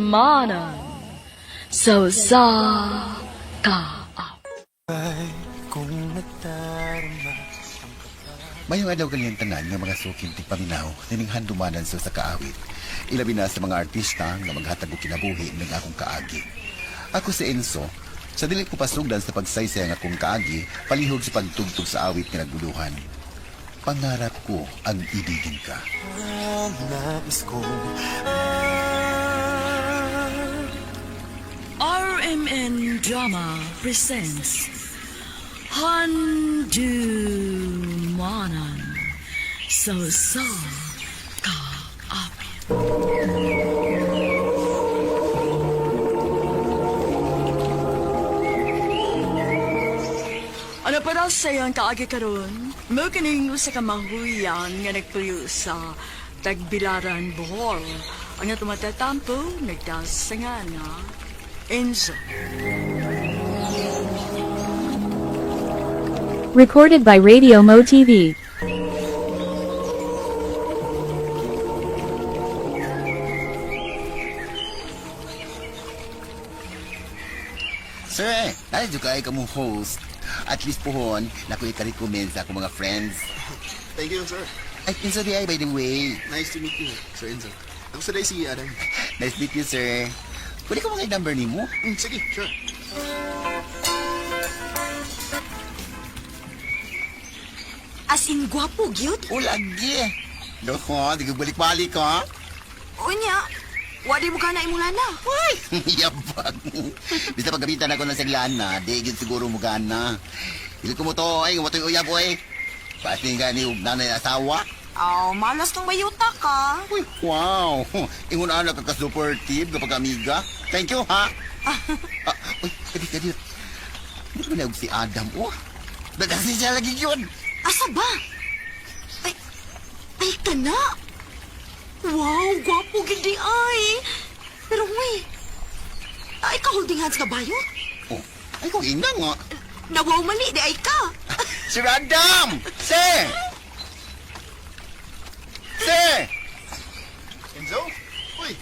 Handumanan sa usa ka Mayong adlaw kaniyang tanan nga mga suking tigpaminaw nining handumanan sa usa ka awit. Ilabi na sa mga artista nga maghatag og kinabuhi ning akong kaagi. Ako si Enzo, sa dili ko pasugdan sa pagsaysay ang akong kaagi, palihog sa pagtugtog sa awit nga naguluhan. Pangarap ko ang ibigin ka. RMN Drama presents Handumanan sa usa ka awit. Ano pa daw sa iyong kaagi karon? Mo kining usa ka mahuyan nga nagpuyo sa Tagbilaran, Bohol. Ang atong matatampo, nagtaas sa nga nga Enzo. Recorded by Radio Mo TV. Sir, nalito ka ay kamong host. At least pohon, nakoy ka-recommend sa akong mga friends. Thank you, sir. Ay, Enzo di ay, by the way. Nice to meet you, Sir Enzo. Ako sa si Adam. Nice to meet you, sir. Pwede ko mga number ni mo? Sige, sure. As in, gwapo, gyud. O, lagi. Loko, di ko balik-balik, ha? Unya, wadi mo ka na imong lana. Uy, yabag. Basta pagkapitan ako ng saglana, di gid siguro mo gana. Dili ko mo to, ay, mo to'y uyab, oy. Pati nga ni og nanay asawa. Aw, malas kang bayuta ka. Uy, wow. Ingon ana ka ka-supportive kapag amiga. Thank you, ha? Ah, uy, kadi, kadi. Hindi ko na si Adam, oh. Dagasi siya lagi yun. Asa ba? Ay, ay ka na. Wow, gwapo gid di ay. Pero huy, ay ka holding hands ka bayo? Oh, ay kung ina nga. Nawaw mali di ay ka. Sir Adam! Sir! Sir! Enzo? Uy!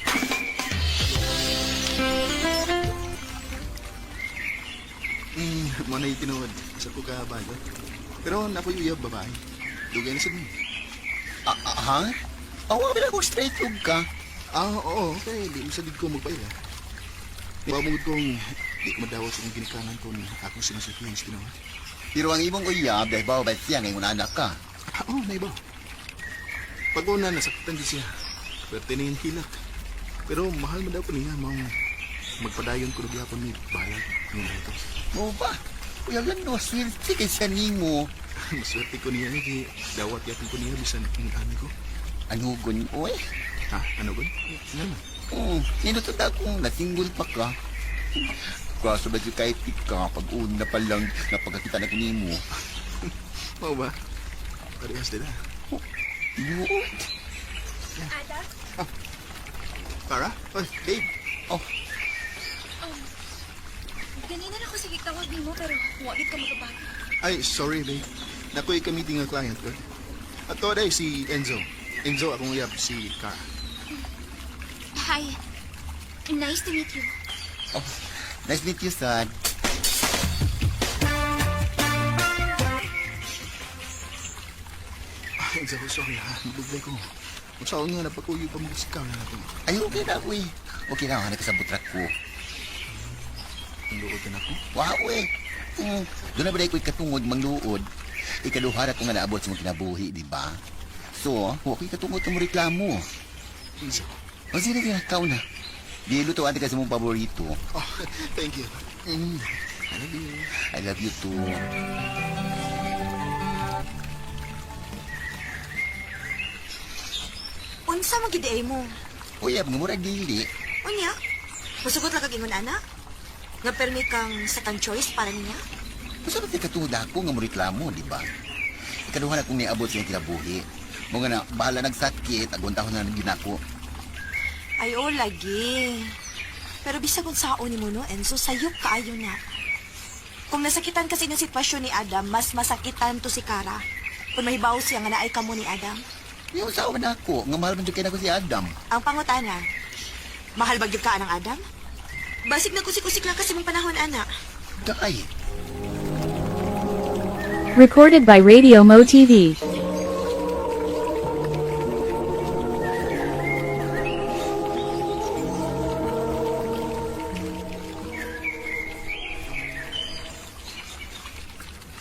Mo na tinuod. Sa ko ka bayo. Pero nakoy uyab babae. Dugay na sad mo. Ah, ah, ha? Oh, wala ko straight ug ka. Ah, oo. Okay, di mo sa ko magpaila. Pamugod kong di ko madawat sa akong ginikanan kung akong sinusultihan sa tinuod. Pero ang imong uyab, dahil ba ba siya ngayon anak ka? Ah, oo, naiba. Pag-una, nasaktan din siya. Pwerte na yung hilak. Pero mahal mo daw ko niya, maong magpadayon ko na gyapon ni balag ni ito. Oo ba? Uyab lang no, swerte kay siya nimo. Maswerte ko niya, kay dawat yapon ko niya bisan ang ami ko. Ano gun, oy? Ha? Ano gun? Ano man? Oh, niluto na akong nasinggol pa ka. Kaso ba kahit ka, pag una pa lang napagkakita na ko nimo. Mao ba? Parehas nila. Yun. Para? Oy, babe. Oh, Ganina na ko sige tawag nimo pero wa gid ka magabati. Ay, sorry, babe. Nakoy ka-meeting ang client ko. At to day, si Enzo. Enzo, akong uyab, si Cara. Hi. Nice to meet you. Oh, nice to meet you, son. Ah, Enzo, sorry ha. Nabuglay ko. Kung saan nga napakuyo pa mo si Cara na ako. Ay, okay na ako eh. Okay na, hanap ka sa butrak ko. Ang luod na ako. Wow, eh. Doon na ba ko'y katungod mangluod? Ikaluhara ko nga naabot sa mong kinabuhi, di ba? So, huwag ko'y katungod ng reklamo. Enzo. O sige, sige, kau na. Di lutuan ka sa mong paborito. Oh, thank you. I love you. I love you too. Unsa man gid ay mo? Uy, nga murag dili. Unya, musugot lang kag ingon ana. Nga permi kang second choice para niya. Basta ba katungod ako nga mo reklamo, di ba? Ikaduha na kong niabot sa iyong kinabuhi. Mga na, bahala nagsakit, aguntahon na ng ginako. Ay, oh, lagi. Pero bisag kung sao ni mo, no, Enzo, sayop kaayo na. Kung nasakitan kasi ng sitwasyon ni Adam, mas masakitan to si Kara. Kung mahibaw siya nga naay kamo ni Adam. Yung usawa na ako, nga mahal man dyan kay nako si Adam. Ang pangutana, Mahal ba gyud ka anang Adam? Basig na kusik-kusik lang kasi mong panahon, ana. Day! Recorded by Radio Mo TV.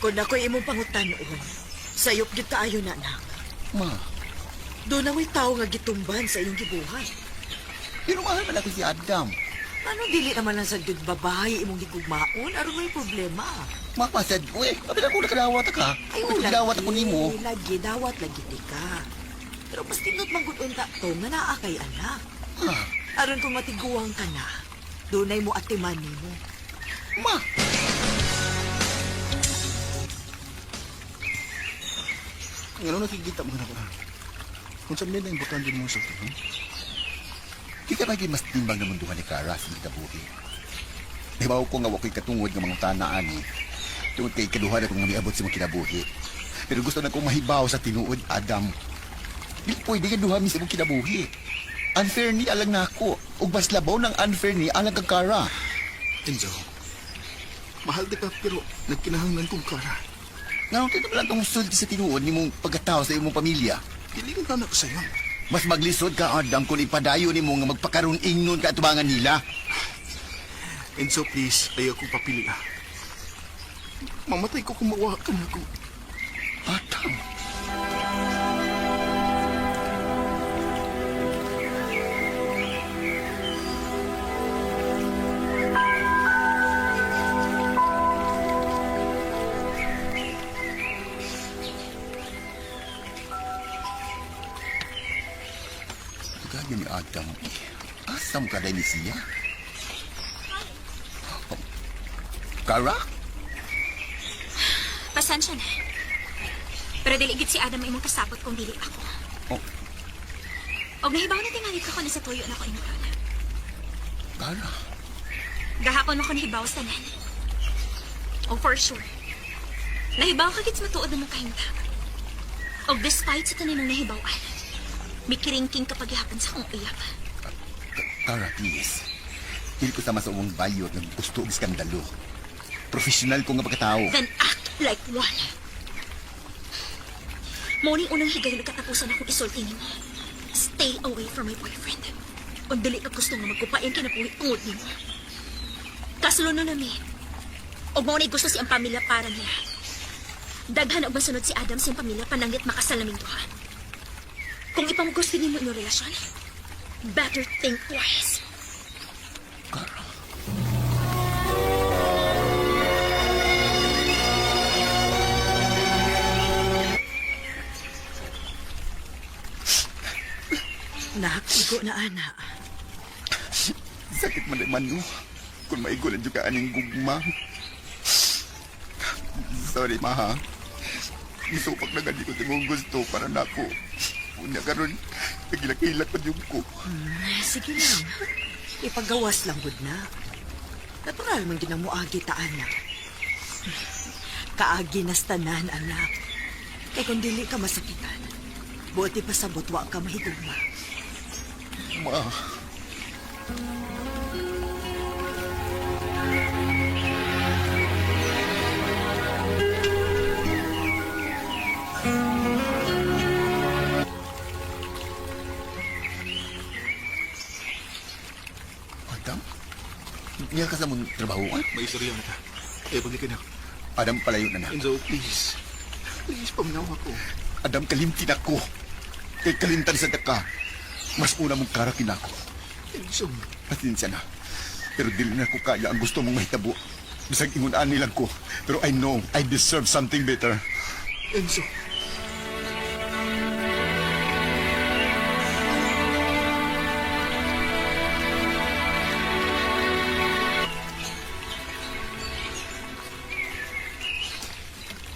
Kung ako'y imong pangutanon, sayop gyud kaayo na, anak. Ma, Doon na mo'y tao nga gitumban sa iyong gibuhat. pero mahal man ako si Adam. Ano dili naman lang sa gyud babae imong gigugmaon aron may problema. Mapasad ko eh. Abi na ko nakadawat ka. Ay, Ay, nakadawat ako nimo. Lagi, dawat lagi di ka. Pero mas tindot man gud unta to nga naa kay anak. Ah, Aron kung matiguang ka na, dunay mo atiman nimo. ma! Ngano nakikita mo na ko na. Kung saan nila importante mo sa ito, Di ka bagay mas timbang na munduhan ni Kara sa kinabuhi. Nahibaw ko nga wako'y katungod nga mga tanaan eh. Tungod kay kaduha na kong nga miabot sa mga kinabuhi. Pero gusto na kong mahibaw sa tinuod, Adam. Di pwede ka duha mi sa imong kinabuhi. Unfair ni alang nako. Ug mas labaw ng unfair ni alang kang Kara. Enzo, mahal di ka pero nagkinahanglan kong kara. Nga kita lang tong sulti sa tinuod nimong pagkatao sa imong pamilya. Dili ko na ko sa'yo. Mas maglisod ka, Adam, kung ipadayo nimo nga magpakaroon ingnon ka atubangan nila. Enzo, please, ayaw kong papili ah. Mamatay ko kung mawa ka na ko. Adam. Gaya ni Adam. Eh, asam ka ni siya? Oh. Kara? Pasensya na. Pero dili gid si Adam ang imong kasabot kung dili ako. Oh, Og nahibaw na tingali ka ko na sa tuyo na ko imong Kara. Gahapon ako nahibaw sa tanan. Oh, for sure. Nahibaw ka gid sa matuod na mong kahimtang. Og despite sa tanan mong nahibawan, mikiringking kapag gihapon sa akong uyab. Tara, please. Dili ko sama sa umong bayot ng gusto og iskandalo. Professional ko nga pagkatao. Then act like one. Morning unang higayon katapusan akong isulti nimo. Stay away from my boyfriend. Kung dili ka gusto nga magkupain kinabuhi tungod nimo. Kasulo na mi. Og mao na'y gusto siyang pamilya para niya. Daghan og masunod si Adam siyang pamilya pananglit makasalaming duha. Kung ipamugusto nimo inyong relasyon, better think twice. Kara. Nak, igo na ana. Sakit man man no. Kung maigo lang ka aning gugma. Sorry, ma ha. Misupak na gani ko sa imong gusto para nako. Unya karon, nagilak-ilak pa yung ko. Sige lang. Ipagawas lang gud na. Natural man ginang muagi ta anak. Kaagi nas tanan anak. Kay kung dili ka masakitan, buoti pa sa butwa ka mahigugma. Ma. Adam? Niya ka sa mong trabaho, ah? May istorya na ka. Eh, paglikin ako. Adam, palayo na na. Enzo, please. Please, paminaw ako. Adam, kalimtin ako. Kay kalimtan sa daka. Mas una mong karakin ako. Enzo, Pasensya na. Pero dili na ko kaya ang gusto mong mahitabo. Bisag ingon ani lang ko. Pero I know I deserve something better. Enzo.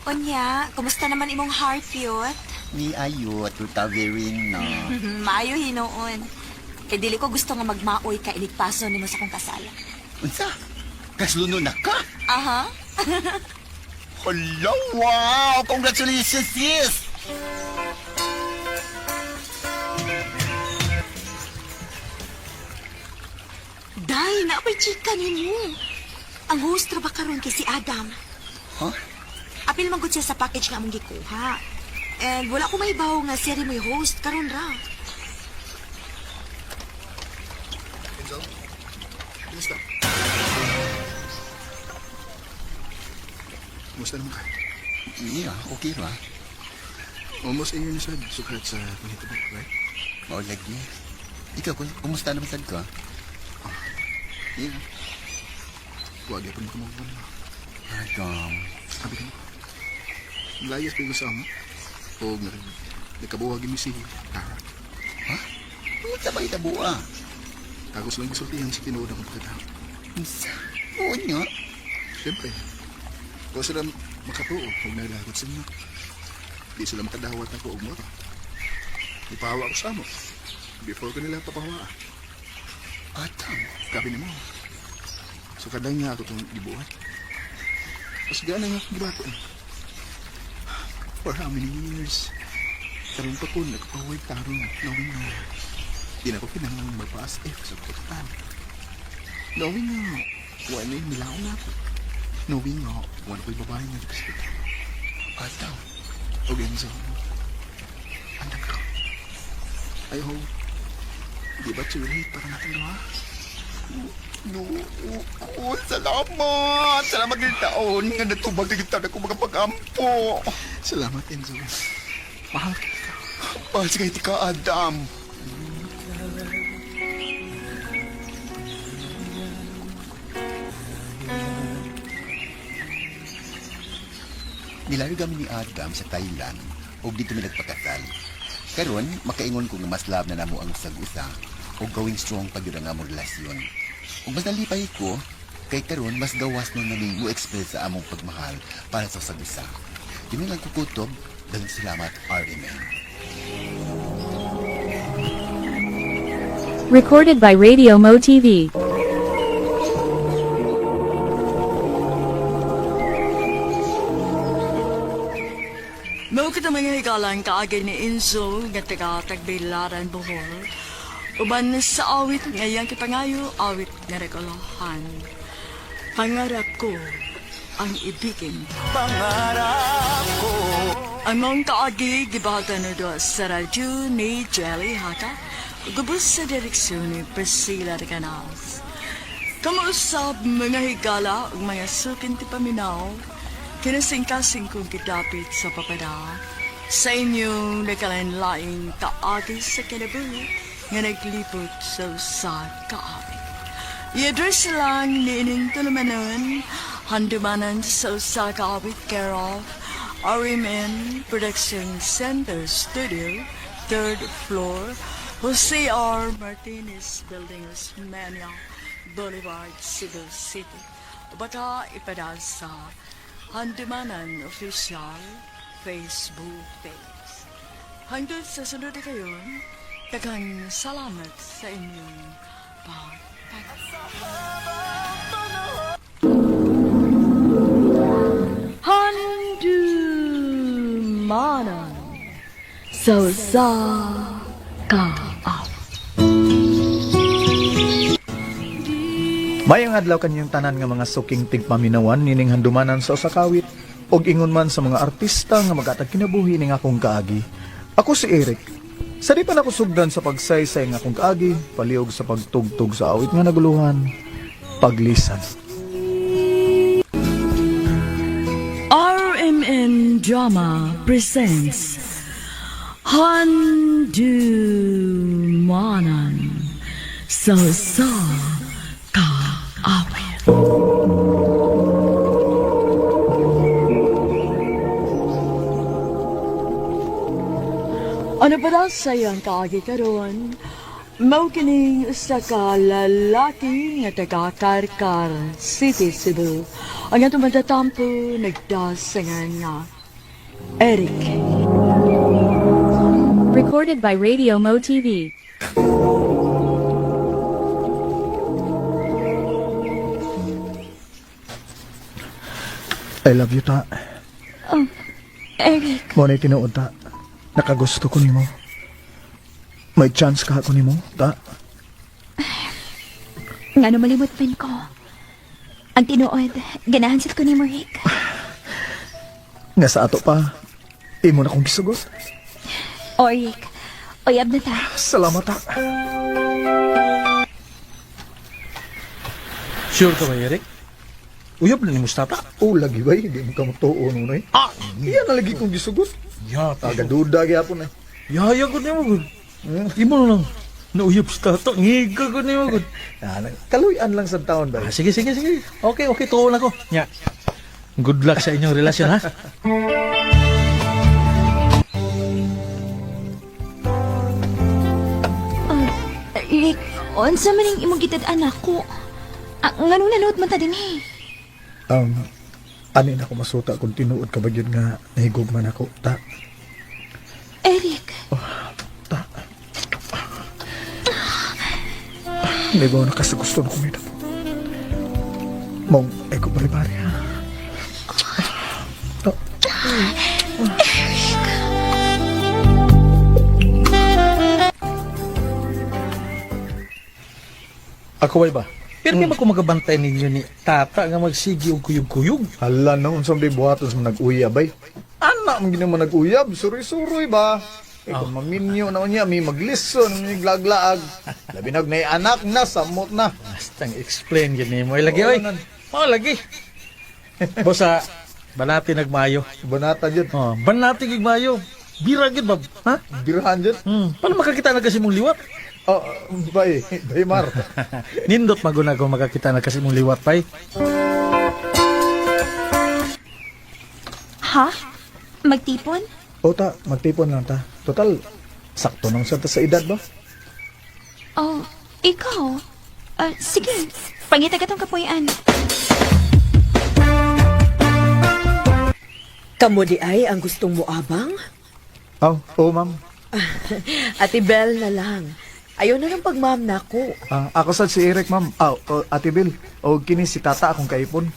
Unya, kumusta naman imong heart, yot? Ni ayot, recovering na. Maayo hinuon. Kay dili ko gusto nga magmaoy ka iligpaso nimo sa akong kasal. Unsa? Kasluno na ka? Aha. Hello, wow! Congratulations, sis! Uy, naapay chika nimo. Ang host ra ba karon kay si Adam? Huh? Apil man gud siya sa package nga among gikuha. And wala ko mahibaw nga siya rin mo'y host karon ra. Enzo? Kumusta? Kumusta naman ka? Yeah, okay ra. Almost a year na sad, sukat sa panghitabo, right? Mao lagi. Ikaw, kumusta naman sad ka? Yeah. Huwag yapon mo kamagulan. Adam. Sabi ka mo. Layas pa yung sa amo. O nagkabuhag mi si Tara. Ha? Unsa ba itabua? Tagos lang gisultihan sa tinuod akong pagkatao. Unsa? Oo nga. Siyempre, kung sila makatuo, huwag nalagot sa inyo. Di sila makadawat ako og moto. Ipahawa ako sa amo. Before ko nila papahawa. Adam. Kabi ni mo. So kadang nga ako itong gibuhat. Mas gana nga akong gibato eh. For how many years? Karon pa ko nagpahuway tarong knowing nga di na ko kinahanglang magpaas if sa pagkatan. Knowing nga wala na yung nilaon na ako. Knowing nga wala ko'y babae nga nagpasipit. Adam. O Enzo, anak ko. I hope, di ba too late para natin gawa? No, ko, salamat. Salamat ng taon nga natubag na kita na ko mga pag-ampo. Salamat, Enzo. Mahal kita. Mahal sa ka, Adam. Nilayo kami ni Adam sa Thailand ug dito mi nagpakasal. Karon makaingon ko nga mas love na namo ang usag-usa ug going strong pa gyud ang among relasyon. Ug mas nalipay ko kay karon mas gawas nun nami mo express sa among pagmahal para sa usag-usa. Dili lang kukutob, daghang salamat RMN. Recorded by Radio Mo TV. Mao kita mga higalan kaagay ni Enzo nga taga Tagbilaran, Bohol. Uban sa awit ngayang kipangayo, awit nga rekolohan. Pangarap ko ang ibigin. Pangarap ko. Ang mong kaagi gibahatan na doon sa radyo ni Jelly Haka, gubos sa direksyon ni Priscilla de Canals. Kamuusap mga higala ug mga sukin ti paminaw, kinasingkasing kong gidapit sa papada, sa inyong nagkalain-laing kaagi sa kinabuhi nga naglipot sa usa kaawit. I-address lang ni ining tulumanon, handumanan sa usa ka awit care of RMN Production Center Studio, third floor, Jose R. Martinez Building, Osmeña Boulevard, Cebu City. O baka ipadal sa Handumanan Official Facebook page. Hanggang sa sunod na kayon, daghang salamat sa inyong pagpag. Handumanan sa sa kaawit. Mayong adlaw kanyang tanan nga mga suking tigpaminawan nining handumanan sa usa ka awit og ingon man sa mga artista nga magatag kinabuhi ning akong kaagi. Ako si Eric. Sa di pa nako sugdan sa pagsaysay nga akong kaagi, palihog sa pagtugtog sa awit nga naguluhan, paglisan. RMN Drama presents Handumanan sa sa kaawit. Ano pa daw sa iyang kaagi karon? Mao kining usa ka lalaki nga taga Karkar City, Cebu. Ang atong matatampo nagdasangan nga Eric. Recorded by Radio Mo TV. I love you, ta. Eric, Mo na tinuod, ta. Nakagusto ko nimo. May chance ka ako nimo, ta. Nga no malimot man ko. Ang tinuod, ganahan sad ko ni Rick. Nga sa ato pa, imo na kong gisugot. O Rick, uyab na ta. Salamat ta. Sure ka ba, Eric? Uyab na ni Mustata. Oh, lagi ba? Hindi mo ka matuon nunoy. Ah! Iyan na lagi kong gisugot. Ya, Tagaduda gyapon eh. Yaya ko nimo gud. Imo na lang. Nauyab si tata. Ngiga ko nimo gud. Ah, kaluyan lang sa taon ba? Ah, sige, sige, sige. Okay, okay. Tuon ako. Nya. Good luck sa inyong relasyon, ha? Rick, unsa man ning imong gitad-an ako? Ah, nganong nanood man ta dinhi? Ani na ako masuta kung tinuod ka ba yun nga nahigugman ako. Ta, Eric, ta. Hindi ba na kasi gusto na kumita po? Mong, ay ko bari-bari ha. Ta. Ako ba? Pero mm. ko magabantay ninyo ni tata nga magsigi og kuyog-kuyog. Hala no, unsang di buhaton sa nag-uyab ay. Anak man gina mo nag-uyab, suroy-suroy ba? Eh, kung maminyo na niya, may maglison, may glaglaag. Labi nag na anak na, samot na. Basta explain gid nimo. Ay lagi Oo, oy. nan. Oh, lagi. Bosa, banati nagmayo. Banata dyan. Oh, banati gid mayo. Bira gid ba? Ha? Birahan dyan. Paano makakita na kasi mong liwat? Oh, bay, bay Mar. Nindot maguna kung makakita na kasi mong liwat pay. ha? Magtipon? O ta, magtipon lang ta. Total, sakto nang sa ta sa edad ba? Oh, ikaw? Ah, sige, pangita ka tong kapuyan. Kamo di ay ang gustong moabang? Oh, oh ma'am. Ate Bel na lang. Ayaw na lang pagma'am nako. Ah, ako sad si Eric, ma'am. Ah, oh, Ate Bill. O kini si Tata akong kaipon.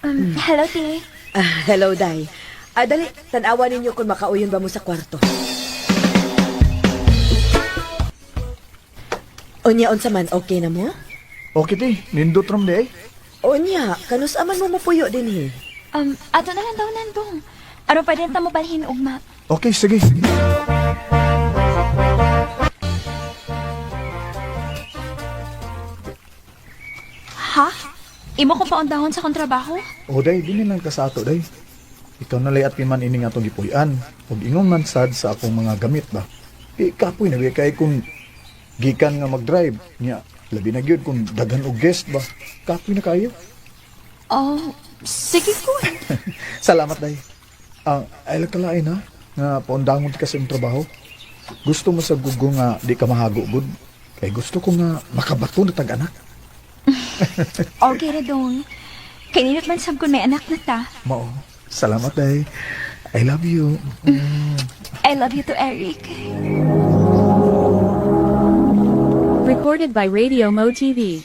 Hello, te. Ah, hello, Day. Ah, dali, tanawa ninyo kung makauyon ba mo sa kwarto. Unya, unsa man, okay na mo? Okay ti, nindot ram di ay. Unya, kanus aman mo mupuyo din he. Ato na lang daw nandong. Aron pwede na ta mo balhin ugma. Okay, sige. sige. Ha? Imo kong paundahon sa akong trabaho? O day, dili lang ka sa ato day. Ikaw na lay at piman ini nga atong gipuy-an. Ug ingon man sad sa akong mga gamit ba. Di kapoy na kay kung gikan nga mag-drive nya labi na gyud kung daghan og guest ba. Kapoy na kayo. Oh, sige ko. Salamat day. Ang ay kalain ha nga paundangon ka sa imong trabaho. Gusto mo sa gugo nga di ka mahago gud. Kay gusto ko nga makabato na tag-anak. Okay ra dong. Kay nindot man sab kun may anak na ta. Mao. Salamat day. I love you. I love you too, Eric. Recorded by Radio Mo TV.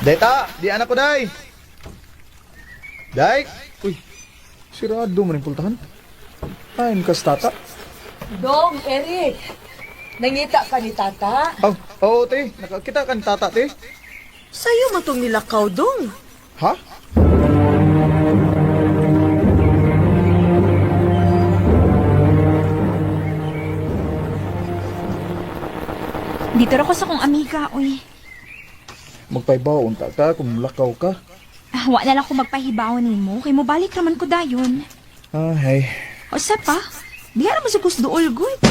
Day ta, di anak ko day. Day. Uy. Sirado man yung pultahan. Ayun kas tata. Dong, Eric, nangita ka ni Tata? Oh, oo te, nakakita ka ni tata te. Sa'yo matong nilakaw, Dong. Ha? Dito ra ko sa kong amiga, uy. Magpaibaw unta ka kung lakaw ka. Ah, wa na lang ko magpahibaw nimo kay mobalik raman ko dayon. Ah, hey. O sa pa? Di ra mo sa kusduol gud.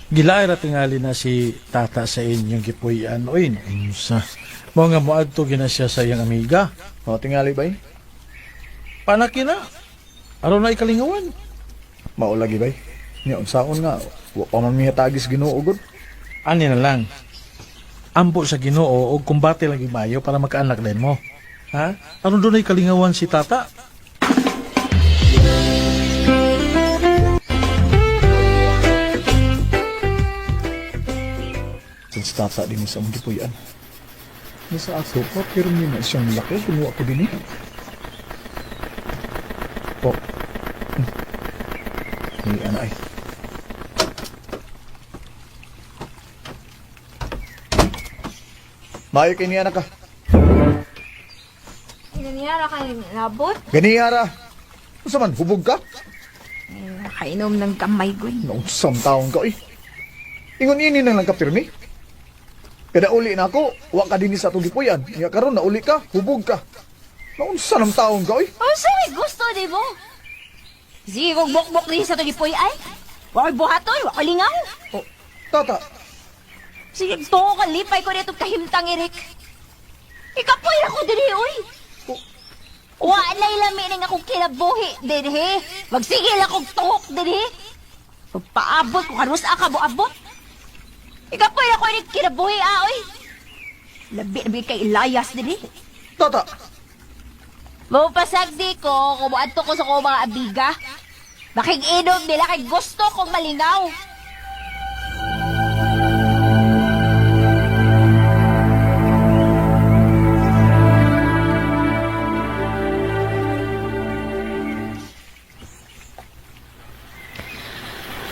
Gilaay ra tingali na si tata sa inyong gipuy-an. Oy, unsa. Mao nga moadto gina siya sa iyang amiga. O, tingali bay. Panaki na. Aron na ikalingawan. Mao lagi bay. Nya unsaon nga wa pa man mihatagis Ginoo gud. Ani na lang. Ampo sa Ginoo og kumbate lagi mayo para makaanak din mo. Ha? Aron dunay kalingawan si tata. Sa si tata din sa among gipuy-an. Ni sa ato pa pero ni na siyang laki kung wa ko dinhi. Oh. Ni ana ay. Maayo kay niya ka. Inaniyara ka nabot. Ganiyara. Unsa man hubog ka? Nakainom ng kamay ko. Naunsam taon ka eh. Ingon ini na lang ka pirmi. Kada uli na ako, wa ka dinhi sa atong gipuy-an. Nya karon nauli ka, hubog ka. Naunsa ng taon ka oy? Oh, sorry, gusto, di mo? Sige, kung bukbok din sa tugipoy ay. Wa ko'y buhatoy, wa ko'y lingaw. Oh, tata, Sige, tuo ka, lipay ko dito kahimtang, Eric. Ikapoy ako diri, uy. Oh. Wa na'y lami ning akong kinabuhi dinhi. Magsigil akong tuhok dinhi. Pagpaabot ko kanus ka moabot. Ikapoy ako ni kinabuhi, ah, uy. Labi na kay Elias dinhi. Tata. Mapasagdi ko, kumuadto ko sa kong mga abiga. Makikinom nila kay gusto kong malingaw.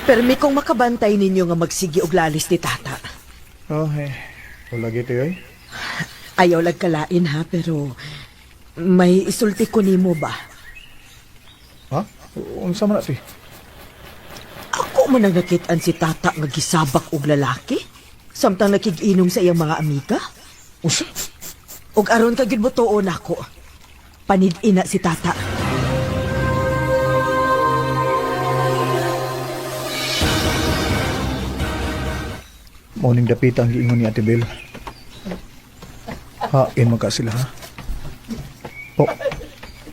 Permi kong makabantay ninyo nga magsigi og lalis ni tata. Oh, eh. Wala gito oy. Ayaw lagkalain ha, pero may isulti ko nimo ba? Ha? Unsa man na ti? Ako man ang nakitaan si tata nga gisabak og lalaki samtang nakig-inom sa iyang mga amiga. Unsa? Og aron ka gyud motuon ako. Panid-ina si tata. Morning dapita ang giingon ni Ate Bel. Hain man ka sila ha. Oh,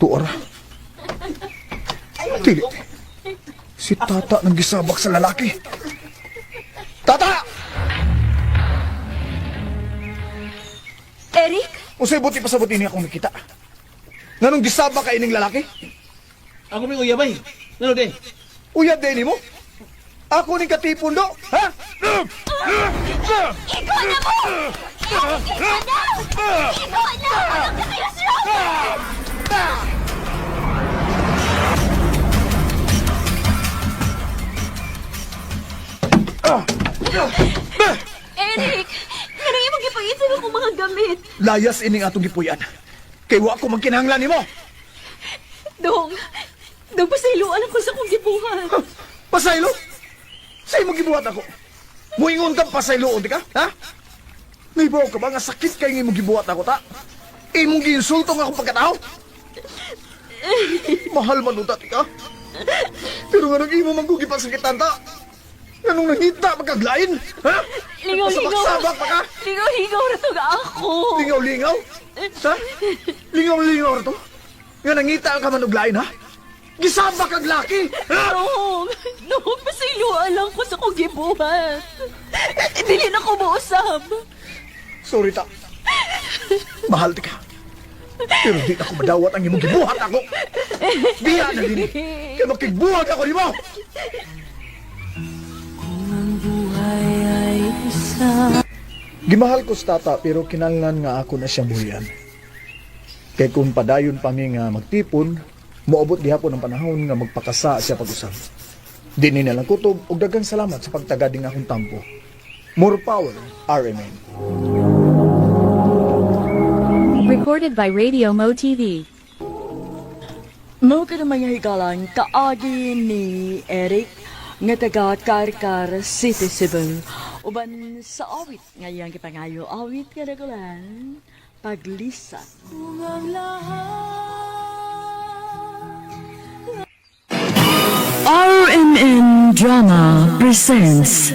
tuora. Dili. Si tata nang gisabak sa lalaki. Tata! Eric? Usay buti pa sa buti niya akong nakita. Nganong gisabak ka ining lalaki? Ako may uyabay. Ano din? Uyab din mo? Ako ning katipon do, ha? Ikaw na mo! Ikaw na! Ikaw na! Alam na kayo sila! Eric! Nga imong gipangitsan akong mga gamit. Layas ining atong gipuy-an. Kay wa ko magkinahanglan nimo. Dong, dong pasayloan ako sa akong gibuhat. Pasaylo? Sa imong gibuhat ako. Muingon kang pasaylo di ka? Ha? Naibaw ka ba nga sakit kay imong gibuhat ako ta? Imong giinsulto nga akong pagkatao? Mahal man unta ti ka. Pero nganong imo man ko gipasakitan ta? Nganong nangita magkaglain? Ha? Lingaw-lingaw. Sabak-sabak pa ka? Lingaw-lingaw na to ako. Lingaw-lingaw? Ha? Lingaw-lingaw ra to? Nga nangita ka man og lain ha? Gisabak kag laki! Ha? Dong, dong, pasayloan lang ko sa akong gibuhat. Dili na ko mausab. Sorry ta. Mahal ti ka. Pero di na ko madawat ang imong gibuhat ako. Biya na dini. Kay makigbuhat ako nimo. Gimahal ko sa tata pero kinahanglan nga ako na siyang buhian. Kay kung padayon pa mi nga magtipon, moabot gihapon ang panahon nga magpakasa siya pag-usab. Dini na lang kutob ug daghang salamat sa pagtagad ning akong tampo. More power, RMN. Recorded by Radio Mo TV. Mao ka na mga higalan kaagi ni Eric nga taga Karkar City, Cebu. Uban sa awit nga iyang gipangayo awit nga dagulan paglisan. RMN Drama presents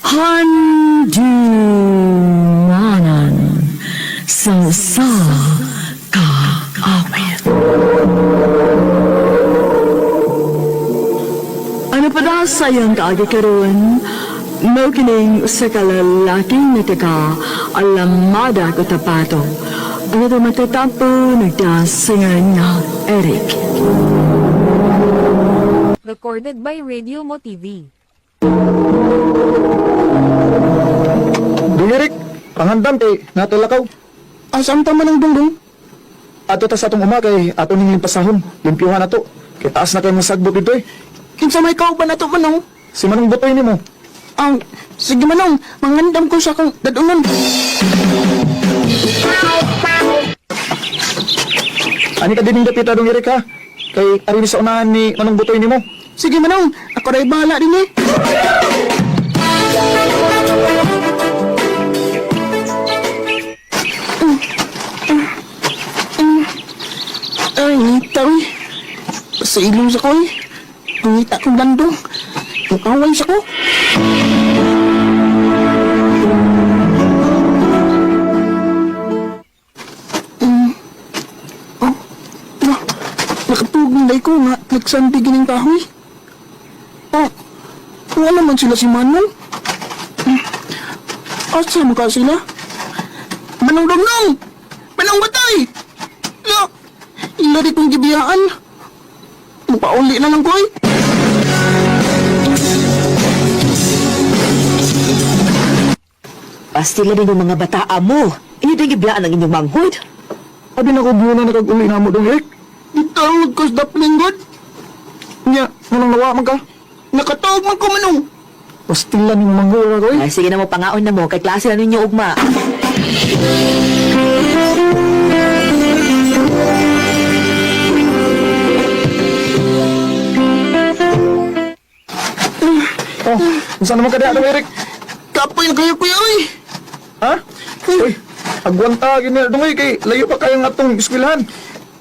Handumanan sa sa kaawit. Ano pa daw sa iyang kaagi karon? Mao kining usa ka lalaki nga taga Alamada, Cotabato. Ang atong matatampo nagdasingan nga Eric. Recorded by Radio Mo TV. Dong Eric, pangandam kay natulakaw. Asam ta man ang dungdung? Ato ta sa atong uma kay ato ning limpasahon. Limpyuhan na to. Kay taas na kay mga sagbot dito eh. Kinsa may kauban na to, Manong? Si Manong Butoy nimo. Ang, sige Manong, mangandam ko sa akong dadunan. Ani ka dining dapita dong Eric ha? Kay ari sa unahan ni Manong Butoy nimo. Sige Manong, ako rin bahala din eh. Ay, ngita eh. Sa ilong sa ko eh. Ngita kong landong. Ang sa ko. Oh, na, nakatugong day ko nga, nagsandig gining kahoy. Oh, wala man sila si Manong. Asa man ka sila? Manong Dongnong! Manong Batay! Ya, ila di kong gibiyaan. Mupauli na lang ko eh. Pastila ninyong mga bataa mo. Inyo din giblaan ang inyong manghod. Abi na ko buo na nakag-uli na mo dong Eric. Gitawag ko sa daplingod. Nya, nganong nawa man ka? Nakatawag man ko Manong. Pastila ni manghura ko eh. Ay, sige na mo, pangaon na mo. Kay klase na ninyo ugma. Oh, unsa naman ka diha dong Eric? Kapoy na kayo kuya oy. Ha? Uy, agwanta gini dong eh, kay layo pa kayo nga atong eskwelahan.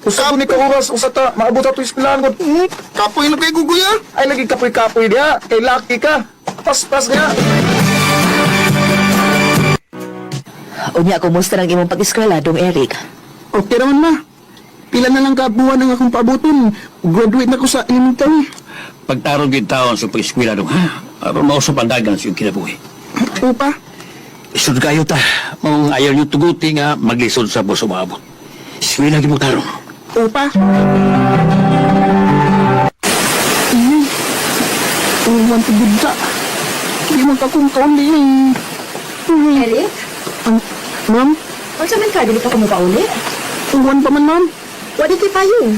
Usa ko ni ka oras, usa ta maabot ato eskwelahan ko. Kapoy na kayo kuya. Ay lagi kapoy-kapoy diha, kay laki ka. Paspas diha. Unya, kumusta ng imong pag-eskwela, dong Eric? Okay naman ma. Pila na lang kabuwan ang akong paabuton. Graduate na ko sa elementary. Pagtarong gyud taon sa pag-eskwela dong ha. Aron mao sa pandagan sa iyong kinabuhi. Opa, Isod kayo ta. Maong ayaw niyo tuguti nga maglisod sa boso maabot. Eskwela gyud mo tarong. opa. Ay, uwan to gudda. Di man ka kong kauli eh. Eric? Ang, ma'am, Unsa man ka, dili ka kumupauli? uwan pa man ma'am. Wa di kay payong.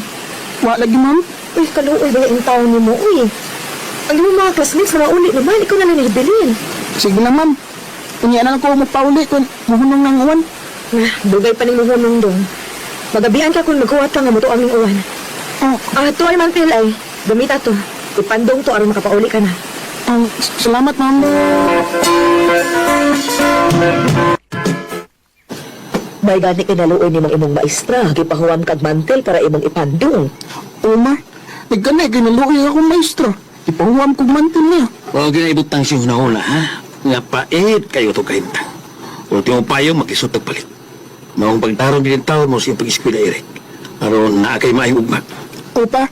Wa lagi ma'am. Uy, kaluoy ba yung taon nimo, uy? Ang imong mga classmates na mauli naman, ikaw na lang nahibilin. Sige lang ma'am. Unya na lang ko magpauli kung muhunong ng uwan. Ah, dugay pa ning muhunong dong. Magabihan ka kung maghuwat ka nga mo to aming uwan. Oh, Ah, to ay mantil ay. Gamita to. Ipandong to aron makapauli ka na. ang salamat ma'am. May gani kinaluoy nimong imong maestra, gipahuwam kag mantel para imong ipandong. Oma, nagkanay ginaluoy akong maestra. Ipahuwam kong mantin niya. Wa gyud ibutang si hunahuna ha. Nga pait kayo to kahimtang. Ultimo payo maglisod tag palit. Maong pagtarong gyud taon mo sa iyong pag-eskwela Eric. Aron naa kay maayong ugma. Opa,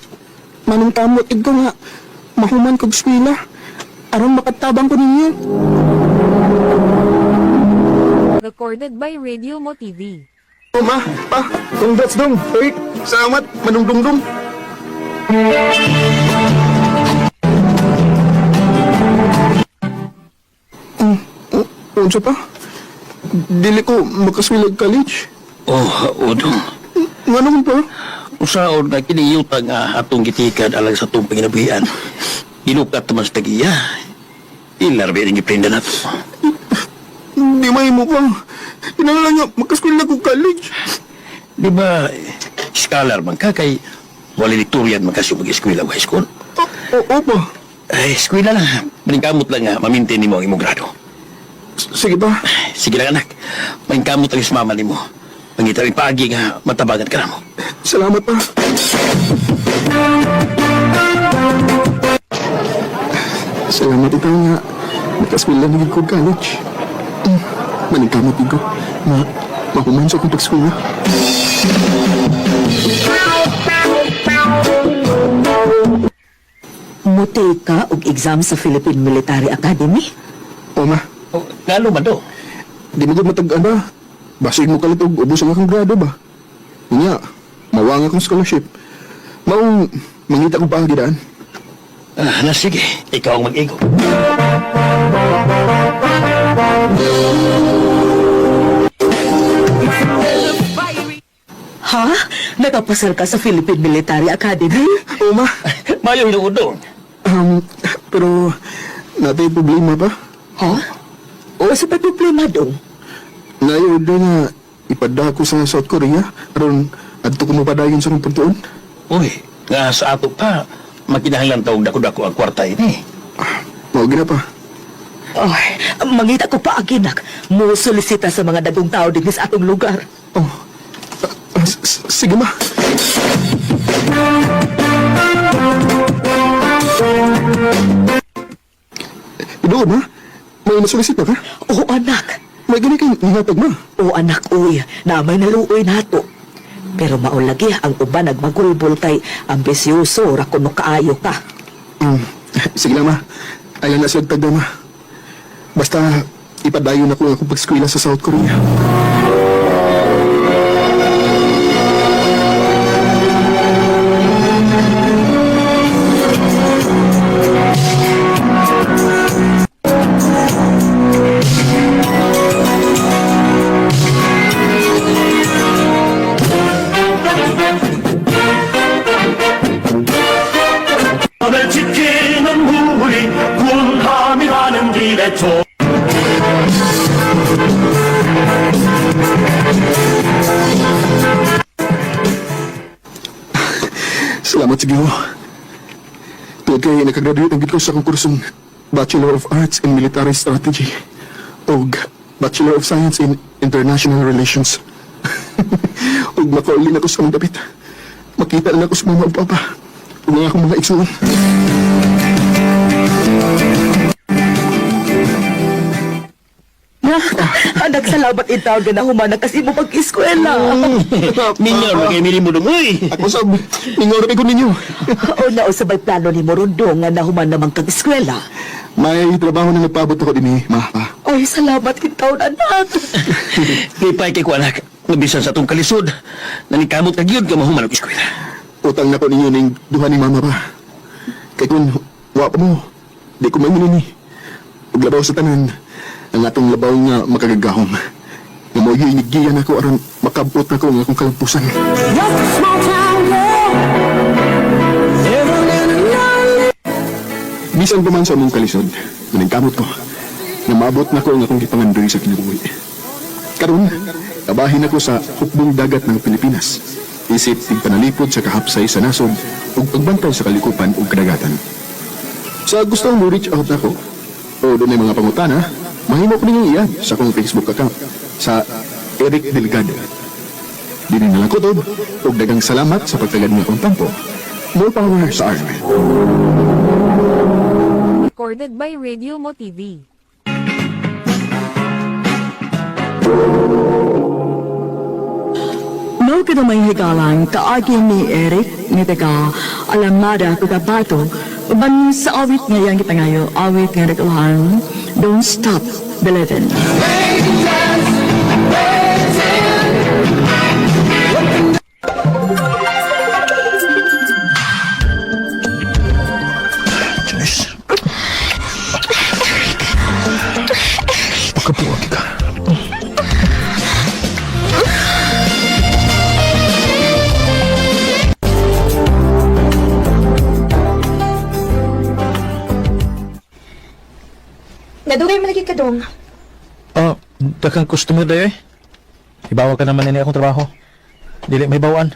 manong kamot id ko nga mahuman kog eskwela. Aron makatabang ko ninyo. Recorded by Radio Mo TV. Oma, pa, Congrats dong, Eric. salamat, manungdungdung. Unsa pa? Dili ko makaswilag college. Oh, udong. Nga naman pa? Usaon nga kini yuta nga atong gitikad alang sa atong panginabuhian. Ginukat man sa tagiya. Ilar ba ning giprinda nato. Hindi mahimo pa. Kinahanglan nga makaskwela ko college. Di ba scholar man ka kay valedictorian man kasi mag-eskwela o high school? Oo pa. Ay, eskwela lang. Maningkamot lang nga mamintin nimo ang imong grado. Sige ba? Sige lang anak. Maningkamot ang ismama nimo. Mangita rin paagi nga matabangan ka namo. Salamat pa. Salamat ikaw nga. Nakaskwela na gid ko college. Maningkamot gid ko. Ma mahuman sa akong pagskwela. Muti ka og exam sa Philippine Military Academy? Oma, Oh, ngano man do? di mo gud matag-an ba? Basig mo kalit og ubos ang akong grado ba? Unya, mawang akong scholarship. Maong mangita ko pa ang gidaan. Ah, na sige, ikaw ang mag-igo. Ha? Nakapasar ka sa Philippine Military Academy? Oo, ma. Mayo hinuod dong. Pero, natay problema ba? Ha? O sa pa problema dong? Naay-order nga ipada ko sa South Korea. Aron, adto ko mapadayon sa akong pagtuon. Uy, nga sa ato pa, makinahanglan taong dako-dako ang kwarta ini. Mao gina pa. Ay, mangita ko pa aginak. Mo solisita sa mga dagong tao din sa atong lugar. Oh, sige ma. Doon ma, may nasulisit na ka? Oo, anak. May gani kang nihatag ma. Oo, anak, uy. Na may naluoy nato. Pero maulagi ang uban nagmagulbol kay ambisyoso ra kuno kaayo ka. Sige lang ma, ayaw na siya tagda ma. Basta ipadayon ako ang akong pag-eskwela sa South Korea. 지키는 우리 군함이라는 길에 조 Salamat sa Ginoo. Tuod kay nakagraduate ang gid ko sa akong kursong Bachelor of Arts in Military Strategy ug Bachelor of Science in International Relations. Ug makauli na ko sa akong dapit. Makita na ako sa mama ug papa ug ang akong mga igsuon. Anak, salamat itaw na humanag kasi mo pag-eskwela. Minyo, kay mili mo dong, uy. Ako sab, mingaw ko ninyo. O na usabay plano ni Morondong nga nahuman naman kag eskwela. May trabaho na nagpaabot ako dinhi, ma. Pa. Ay, salamat itaw anak. Lipay kay ko anak, nga bisan sa atong kalisod, nanikamot ka gyud ka mahuman og eskwela. Utang na ko ninyo ning duha ni mama pa. Kay kun wa pa mo, di ko maingin ni. Ug labaw sa tanan, ang atong labaw nga makagagahom. Nga mo yung giyan ako aron makabot na ko ang akong kalampusan. Bisan pa man sa among kalisod, maningkamot ko, nga maabot na ko ang akong gipangandoy sa kinabuhi. Karon, kabahin ako sa hukbong dagat ng Pilipinas. Isip tigpanalipod sa kahapsay sa nasod ug pagbantay sa kalikupan ug kadagatan. Sa gustong mo reach out nako o dunay mga pangutana, mahimo ko ninyong iyan sa akong Facebook account sa Eric Delgado. Dili na lang kutob ug daghang salamat sa pagtagad ng akong tampo. More power sa Army. Recorded by Radio Mo TV. Mao kita may higalang kaagi ni Eric ni taga Alamada, Cotabato. Uban sa awit nga iyang gipangayo, awit nga nagulahan, Don't Stop Believin'. Janice. Pagkabuwag ka. Nadugay man lagi ka dong. Oh, daghang customer dayo eh. Ibawa ka naman ini akong trabaho. Dili may bawaan.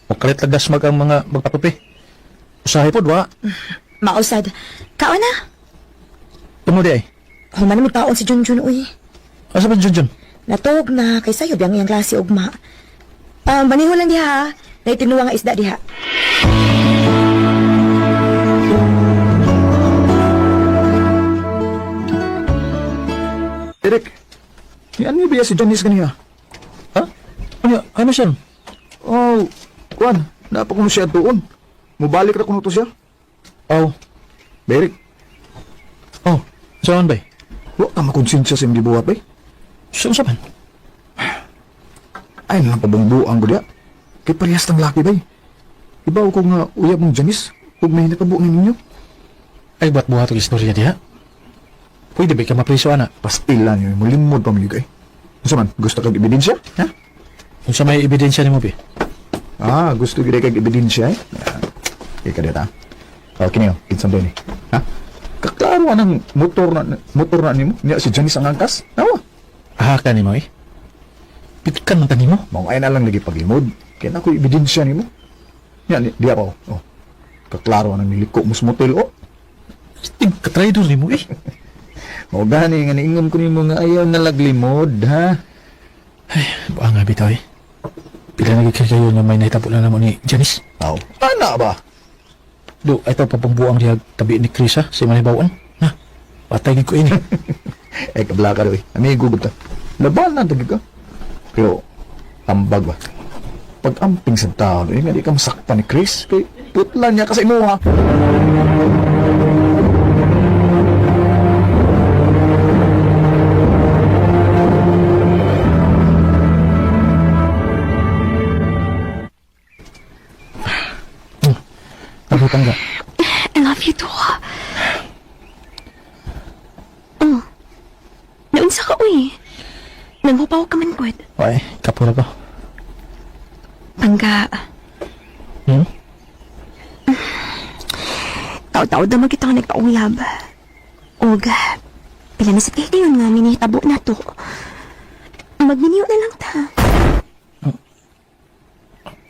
Makalit lagas mag ang mga magpatupi. Usahay pod wa. Mausad. Kaon na. Tungod di ay. Human na magkaon si Junjun uy. Asa ba Junjun? Natog na kay sayo biyang iyang klase ugma. Baniho lang diha. Ha. Naitinuwa nga isda diha. Eric, yan mo ba si Janice ganiya? Ha? Ano, ano siya? Oh, kuan, napa ko siya doon. Mubalik ra kuno to siya. Oh, Eric, oh, saan ba? wa ka makonsensya sa imong gibuhat bay. Saan sa man? Ay na lang pabungbuang ko diya. Kay parehas ng laki bay. Ibaw ko nga uyab mong Janice ug may natabo ni ninyo. Ay, ba't buhat og istorya diha? Pwede ba ka mapriso, ana? Pastila niyo mo limod pa mo yugay. Unsa man, gusto kag ebidensya? Ha? Kung sa may ebidensya nimo, bi? Ah, gusto gid kag ebidensya eh. Ah, ika dita. Oh, kini oh, kinsa ba ni? Ha? Kaklaro anang motor na nimo. Niya si Janice ang angkas. Nawa. Ah, ka nimo eh. Pitkan man ta nimo. Mao ay na lang lagi paglimod. Kaya na ko ebidensya nimo. Niya ni diya pa oh. Oh. Kaklaro anang niliko mo sa motel oh. Ting katraidor nimo eh. Mao gani nga niingon ko nimo nga ayaw na laglimod ha. Buang nga bitaw eh. Pila na gid kayo nga may nahitabo na namo ni Janice. Aw, ana ba? Do, ito papangbuang diha tabi ni Chris ha, sa manibawon. Na, patay gid ko ini. Eh, kabla ka eh. Amigo gud ta. Laban na tagi ka. Pero, ambag ba? Pag-amping sa tao, eh, nga di ka masakpan ni Chris. Kay, putlan niya kasi mo ha. Pagutang ka. I love you too. Oh. Naunsa ka, uy. Nanghupaw ka man, good. Ay, kapura ko. Pangga, Hmm? taw-taw na magkita ka nagpauyab. Og, pila na sa kayo nga minihitabo na to. Magminyo na lang ta.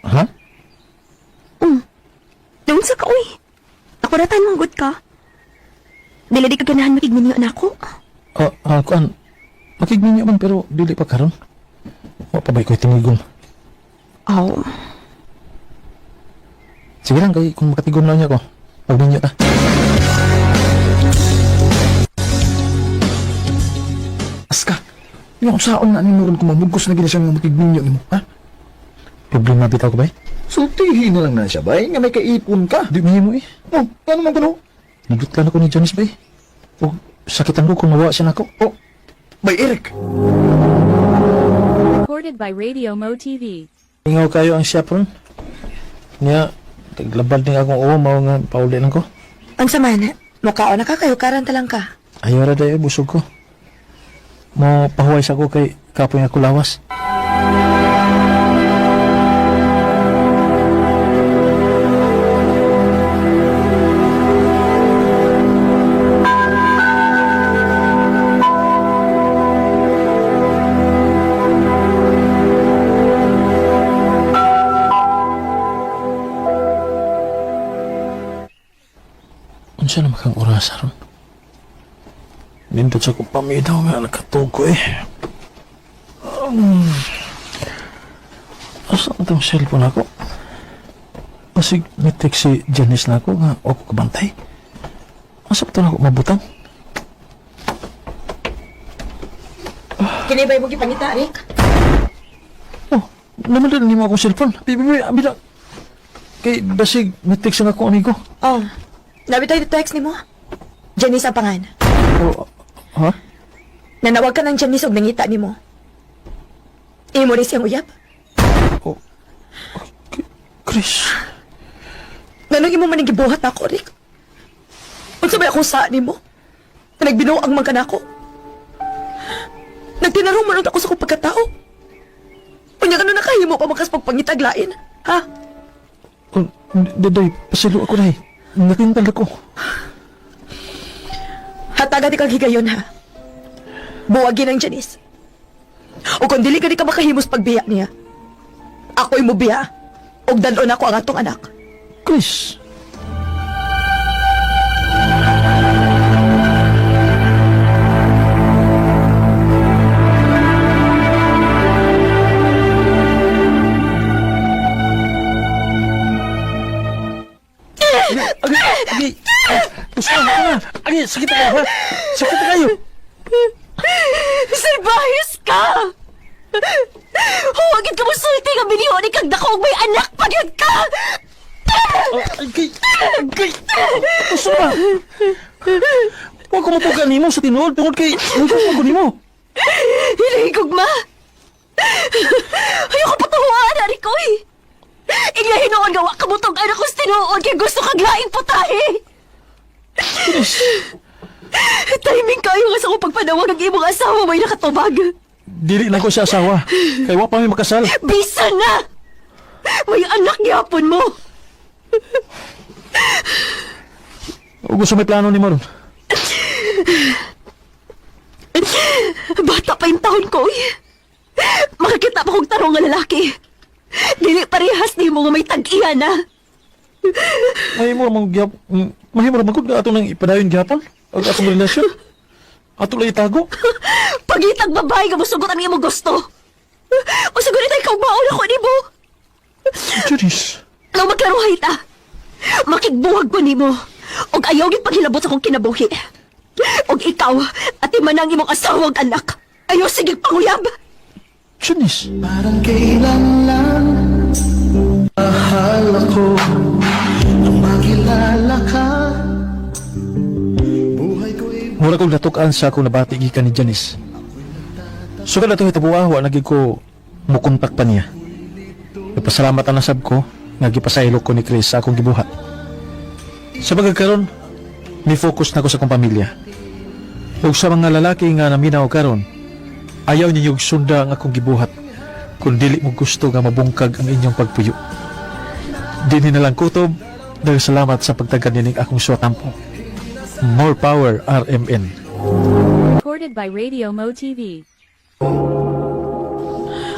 Ha? Naunsa ka, uy. Ako ratan mong good ka. Dili di ka ganahan makigminyo na ako. Ah, ah, kuan. Makigminyo man pero dili pa karon. Wa pa ba'y ko'y tinigom. Oh, Sige lang kay kung makatigom lang niya ko. Magminyo ta. Aska, yung saon na nimo ron kung mamugos na gina siya nga makigminyo nimo, ha? Problema bitaw ko bay. Sultihin na lang na siya, bay, nga may kaipon ka. Di mo eh. Oh, ano man kuno? Nagdutlan ako ni Janice bay. O sakitan ko kung mawa siya nako. Oh, bay Eric. Recorded by Radio Mo TV. Ingaw kayo ang siya ron. Niya, taglabad ni akong uwa, mao nga pauli lang ko. Unsa man, mukhaon na ka kayo karan talang ka. Ayaw ra dayo, busog ko. Mo pahuway sa ko kay kapoy nga kulawas. Unsa naman kang oras aron? Nindot sa kong pamitaw nga nakatug ko eh. Asa ang tong cellphone ako? Basig may text si Janice na ako nga ako kabantay. Asa pa to na ako mabutang? Kini ba imong gipangita, Rick? Oh, naman din nimo akong cellphone. Bibi, bila. Kay basig may text na ako amigo. Oh. Nabi tayo text nimo. Janice ang pangan. Oh, ha? Nanawag ka ng Janice og nangita nimo. Imo ni siyang uyab. Oh, Chris. Nganong imo man ning gibuhat nako, Rick? Unsa may akong saa nimo? Na nagbinuang man ka nako. Nagtinarong man ako sa akong pagkatao. Unya kano nakahimo pa makas pagpangitag lain, ha? Oh, daday, pasilo ako day. Nakintal ako. Hatagan di kag higayon, ha? Buwagin ang Janice. O kung dili ka di ka makahimos pagbiya niya, ako'y mubiya. Og dalon ako ang atong anak. Chris. Agi, agi, Gusto na, na. Agi, sakit na kayo, ha? Sakit na kayo. Salbahis ka! Huwagin ka mo sulti nga binihon ni kag dako og may anak pa gyud ka! Agi, agi, gusto na. Huwag ko mapuga nimo sa tinuod tungod kay nagugma ko nimo. Hilahigog ma! Ayoko patuhuan, ari ko eh! Ingla hinuon nga wa kamutog anak ko sa tinuod kay gusto kag laing putahe! Timing kayo nga sa akong pagpanawag ang imong asawa may nakatubag. Dili na ko siya asawa. Kay wa pa mi makasal. Bisa na! May anak gyapon mo. O gusto may plano nimo ron? Bata pa yung taon ko, eh. Makakita pa kong tarong nga lalaki. Dili parehas ni mo nga may tag-iya na. Mahimo ra man gyap, mahimo ra man gud ato nang ipadayon gyapon og atong relasyon. Ato lang itago. Pagitag babae nga musugot ang imo gusto. O siguro tayo kaugmaon ako nimo. Janice. Nang magklaruhay ta. Makigbuhag ko nimo. Og ayaw gid paghilabot sa akong kinabuhi. Og ikaw, ati manang imong asawa ug anak. Ayaw sige panguyab. Janice. Parang kailan lang mahal ako nang makilala ka. Buhay ko'y Mura kong natukan sa akong nabati gikan ni Janice. Sugad na itong hitabuha, wa na gyud ko mukontak pa niya. Nagpasalamat ang nasab ko nga gipasaylo ko ni Chris sa akong gibuhat. Sa pagkakaroon, may focus na ko sa akong pamilya. Ug sa mga lalaki nga naminaw karon, ayaw ninyo og sunda ang akong gibuhat kung dili mo gusto nga mabungkag ang inyong pagpuyo. Dinhi na lang kutob, dahil salamat sa pagtagad nining akong suwatampo. More power, RMN. Recorded by Radio Mo TV.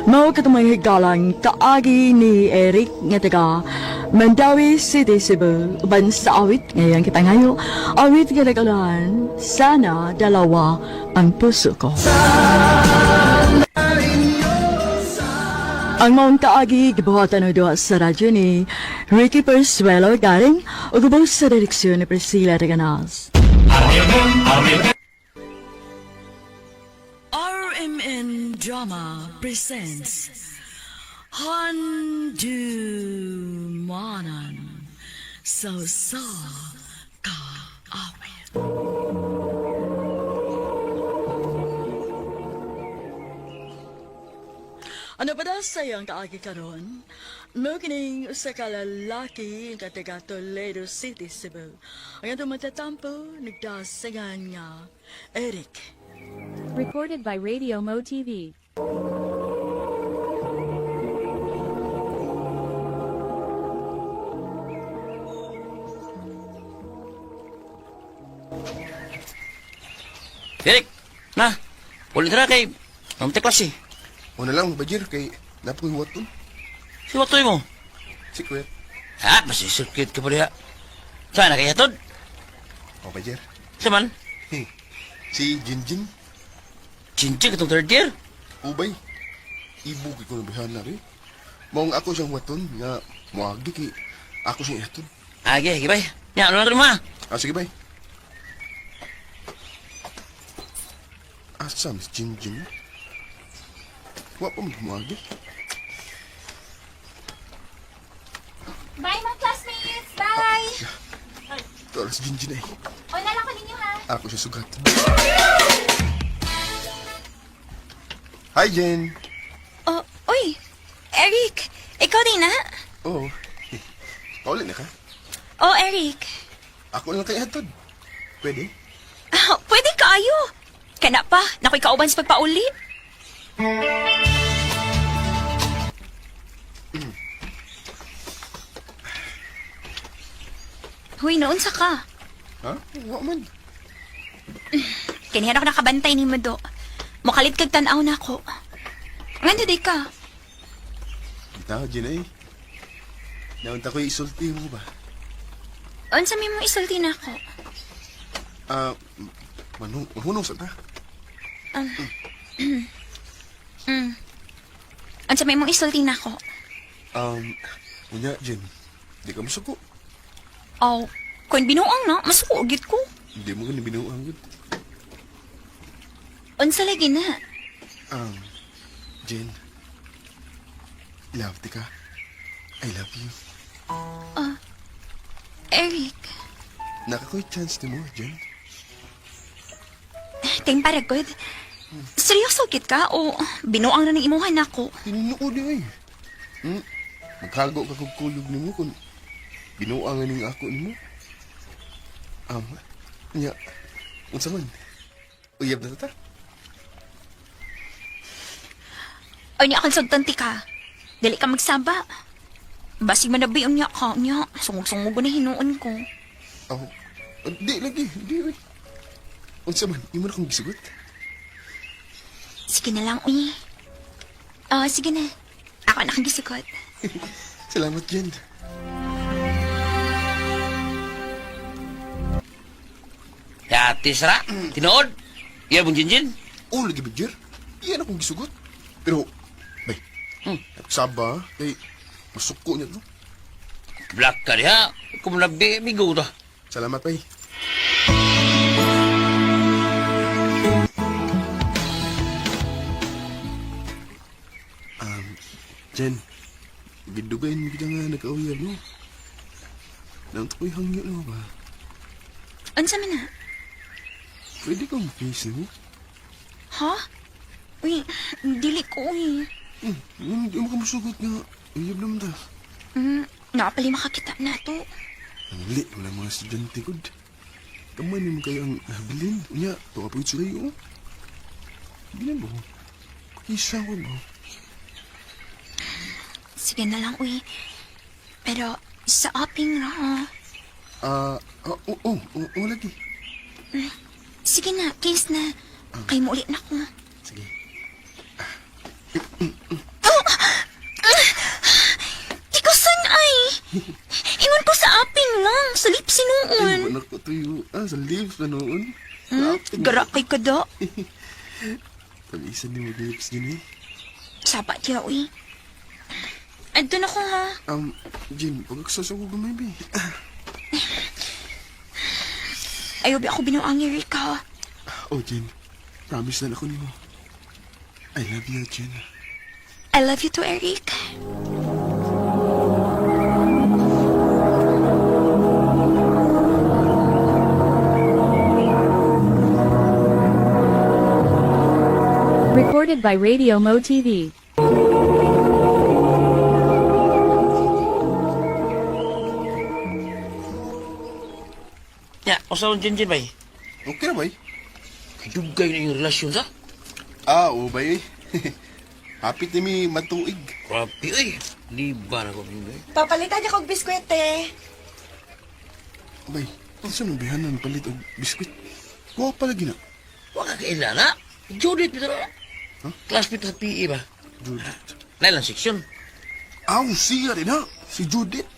Mao katumay higalang kaagi ni Eric nga taga Mandawi City, Cebu. Uban sa awit ngayon kita ngayo. Awit nga nagalahan, sana dalawa ang puso ko. Ang maong kaagi gibuhatan og duha sa radyo ni Ricky Persuelo Garing ug ubos sa direksyon ni Priscilla Reganas. RMN Drama presents Handumanan So Sa Kaawit. Ano pa daw sa'yo ang kaagi karon? Mo kining usa ka lalaki nga taga Toledo City, Cebu. Ang atong matatampo nagdasagan nga Eric. Recorded by Radio Mo TV. Eric, na. Ulit na kay Ang klase. Una lang, Bajir, kay napoy waton. Si watoy mo. Secret. Ha, basta circuit ka pa diha. Saan na kaya tod? O, Bajir. Sa man? Si Jinjin, Chinching itong third year. ubay. Ibo kay ko nabihan na rin. Maong ako siyang waton nga moagi kay ako siyang ihatod. Age, gibay. Ya, ano na ito ma? Ah, sige bay. Asa si Jinjin? Wa pa man moagi. Bye mga classmates! Bye! Ito si Jinjin ay. Una lang ko ninyo ha. Ako siya sugat. Hi, Jen. Oh, uy! Eric! Ikaw din na? Oo. Paulit na ka? Oh, Eric. Ako lang kay hatod. Pwede? Ah, pwede kaayo. Kana pa, nakoy kauban sa pagpauli. Huy, noon sa ka. Ha? Wa man. Kanihan ako nakabantay ni Mado. Mukalit kag tan-aw na ako. Ngano di ka? Bitaw, Jen ay. Naunta ko isulti mo ba? Unsa may mo isulti na ako? Ah, manhunong sa ta. Unsa may mong isulti na ako? Unya, Jen. Di ka masuko. Oh, kun binuang na, masuko gyud ko. Hindi mo gani binuang yun. Unsa lagi na? Jen. Love ti ka. I love you. Eric, Nakakoy chance ni mo, Jen. ting para good. Seryoso gid ka o binuang na ng imuhan nako? Tinuod eh. Maghago ka kog kulog nimo kung binuang ning ako nimo. Nya, unsa man? Uyab na ta. Ay ni akong sugtan ti ka. Dili ka magsaba. Basig manabi unya ka unya. Sungog-sungog na hinuon ko. Aw, di lagi, di uy. Unsa man, imo na kong gisugot. Sige na lang, uy. Ah, sige na. Ako na kang gisikot. Salamat, Jen. Yati sara, tinuod. Iya mong jinjin. Oh, lagi ba, Jer? Iyan akong gisugot. Pero, bay, saba, kay, masuko niya to. Black ka diha. Kung nabi, migo ta. Salamat, bay. Um, Jen, gidugayin mo kita nga nag-awiyag, no? Nang ko'y hangyo no ba? Unsa man na? Pwede kang face mo? Ha? Uy, dili ko, uy. Hindi mo ka masugot nga. Uyab naman ta. Nakapali makakita na to. Ang li, wala mga estudyante ko. Kamay mo kayo ang habilin. Unya, tuwa po sila yun. Ginan mo. Pakisa ko ba? Sige na lang, uy. Pero sa aping ra, ha? Ah, ah, oo, oo, oo, oo, lagi. Sige na, kiss na. Kay mo ulit na ko. Sige. Tikusan ay! Ingon ko sa aping lang, sa lips Ay, sinuon. wala ko tuyo. Ah, sa lips na noon. Gara kay kada. Tamisan ni mo lips yun eh. Saba diya, uy. Andun ako, ha? Jin, pag-aksasa ko gamay, be. Ayaw ba ako binuang Erika? Oh, Jin. Promise na ako nimo. I love you, Jin. I love you too, Eric. Recorded by Radio Mo TV. Ya, usa mong jinjin bay. Okay na, bay? Dugay na yung relasyon sa. Ah, oo, bay. Hapit na mi matuig. Grabe, uy. Di ba na ko binigay? Papalitan niya kog biskwit eh. Bay, unsa man bihanan palit og biskwit? Kuha pa lagi na. Wa ka kaila na. Judith, bitaw na. Classmate sa PE ba? Judith. Nailang seksyon. Aw, siya rin ha. Si Judith.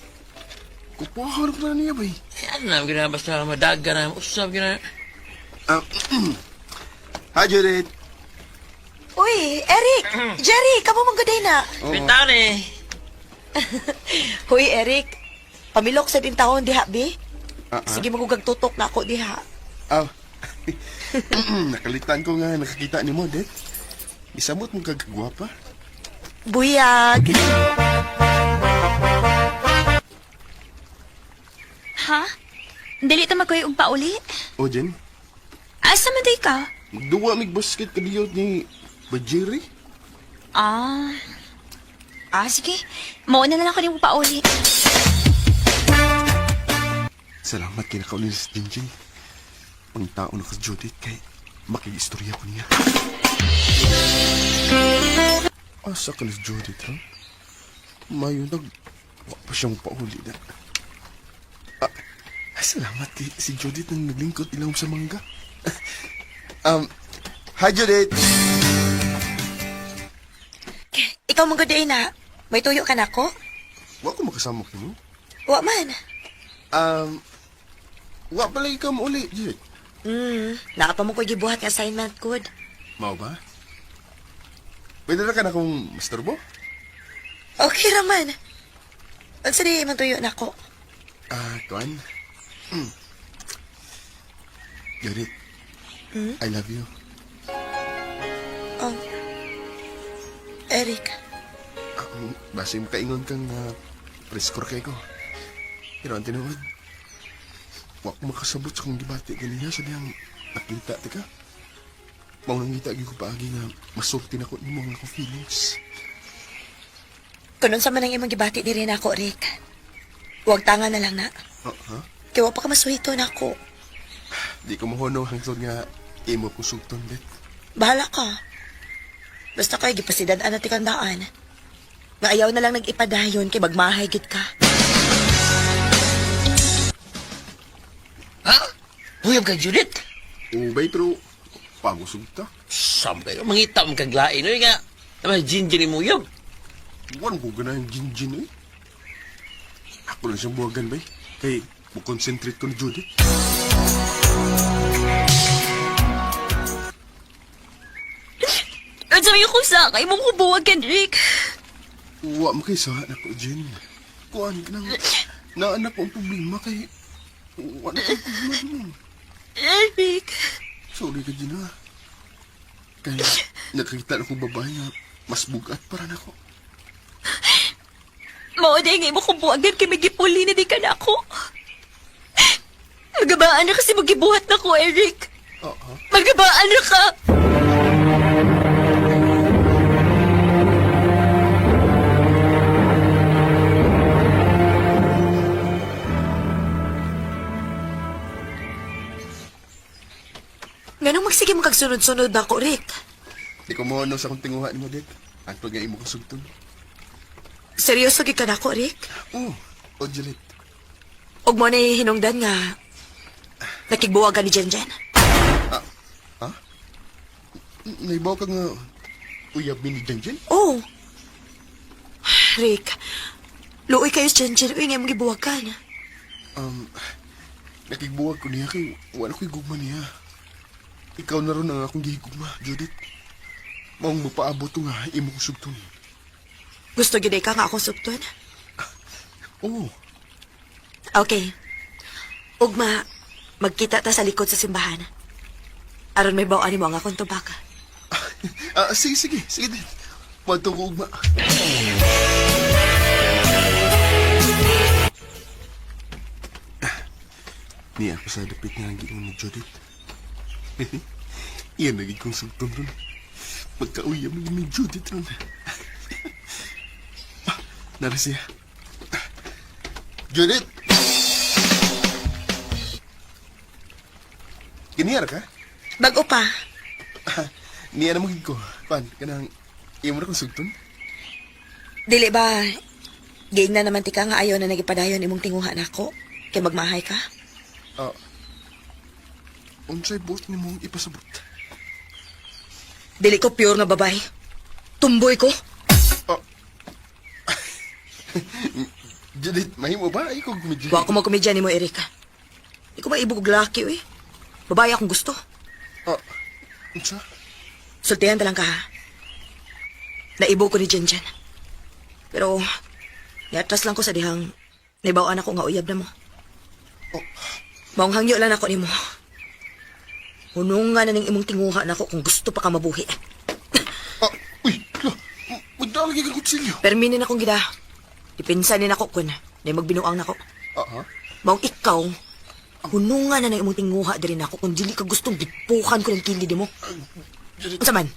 Kukuha ko na niya, bay. Eh, ano na, gina, basta madaga na, usap, gina. Ah, hi, Judith. Uy, Eric! Jerry, kamo man guday na. Bitaw ni. Huy, Eric. Pamilok sa din taon diha, bi. Ah, ah. Sige, magugag tutok na ako diha. Aw. Nakalitan ko nga nakakita ni mo, Det. Isamot mo kagagwapa. Buyag. Ha? Dili ta magkuy og pauli? O, Jen, Asa man day ka? magduwa mig basket kadiyot ni Bajiri. Ah. Ah, sige. Mauna na lang ko nimo pauli. Salamat kay nakaulin si Jinjin. Ang tao na kas Judith kay makigistorya ko niya. Asa ka ni Judith, ha? Mayo nag... Wa pa siyang pauli na. Ah, ay, salamat kay si Judith nang naglingkod ilawom sa mangga. Hi Judith! Ikaw man guday na. May tuyo ka na ko? Wa ko makasama kimo. Wa man. Wa pala ikaw mauli, Judith. Nakapa mo ko'y gibuhat nga assignment good. Mao ba? Pwede na ka na kong masturbo? Okay raman. Unsa di man tuyo na ko? Ah, Tuan. Judith, I love you. Eric, Base makaingon kang preskor kay ko. Pero ang tinuod, wa ko makasabot sa kong gibati ganiya sa diyang nakita ti ka. Mao nang ngita gyud ko paagi nga masulti na ko nimo ang akong feelings. kunon sa man ang imong gibati diri na ako, Rick. Huwag tanga na lang na. Oh, ha? Kay wa pa ka masuhito na ako. Di ko mahunong hangtod nga imo ko sugton bet. Bahala ka. Basta kay gipasidad-an na tikandaan. Nga ayaw na lang nag-ipadayon kay magmahay gid ka. Ha? Uyab kag Judith? Ubay, pero pagusog ta. Sam kayo, mangita mo kag lain. Oy nga, naman gin-gin mo uyab. Wala ko ganahan gin-gin eh. Ako lang siyang buwagan, bay. Kay, mo-concentrate ko ni Judith. Unsa may kusa kay imong kubuwagan, Rick? Wa mo kay sa na ko, Jen. Kuan ka nang... Naanak ko ang problema kay... Wala ko problema mo. Eric. Sorry ka, Jen, ha. Kay, nakakita na kong babae nga mas bugat para nako. Mao di nga imong kubuwagan kay magipuli na di ka na ako. Magabaan na kasi magibuhat na ko, Eric. Oo. Magabaan na ka. Nganong magsige mo kag sunod-sunod na ako, Rick? Di ko mo ano sa akong tinguha ni mo, Dick. Antod nga imo kasugton. Seryoso gid ka nako, Rick? Oo, oh, o Juliet. Og mo na hinungdan nga nakigbuwagan ni Jenjen. Ha? Naibaw ka nga uyab mi ni Jenjen? Oh. Rick, luoy kayo sa Jenjen. Uy, nga imong gibuwagan. Um, nakigbuwag ko niya kay wala ko'y gugma niya. Ikaw na ron ang akong gihigugma, Judith. Maong mapaabot to nga imo kong sugton. Gusto gid ka nga akong sugton? Oo. Okay. Ugma, magkita ta sa likod sa simbahan. Aron may bawaan nimo ang akong tubak. Ah, sige, sige, sige din. Madto ko ugma. Niya ako sa dapit nga ang giingon ni Judith. Iyan naging kong sugton ron. Magkauyam na ni Judith ron. Ah, nara siya. Judith! Ganiyar ka? Bag-o pa. Niya na magiging ko. Pan, kanang imo na kong sugton. Dili ba, giing na naman tika nga ayaw na nagipadayon imong tinguha nako kay magmahay ka? Ah, unsay buot nimong ipasabot? Dili ko pure nga babay. Tumboy ko. Ah. Judith, mahimo ba? Ay, kong kumidya. Wa ko magkomedya nimo, Erika. Di ko maibog og laki, uy. Babae akong gusto. Ah, unsa? Sultihan ta lang ka, ha? Naibog ko ni Jenjen. Pero, niatras lang ko sa dihang naibawaan ako nga uyab na mo. Oh. Maong hangyo lang ako nimo. Hunungan na ning imong tinguha nako kung gusto pa ka mabuhi. Ah, uy, la, magdala lagi kang kutsilyo. Perminin akong gida. Ipinsan ni nako kun na magbinuang nako. Ah, ha? Maong ikaw, hunungan na ng imong tinguha diri nako kung dili ka gustong gipukan ko ng kilid mo. Unsa man?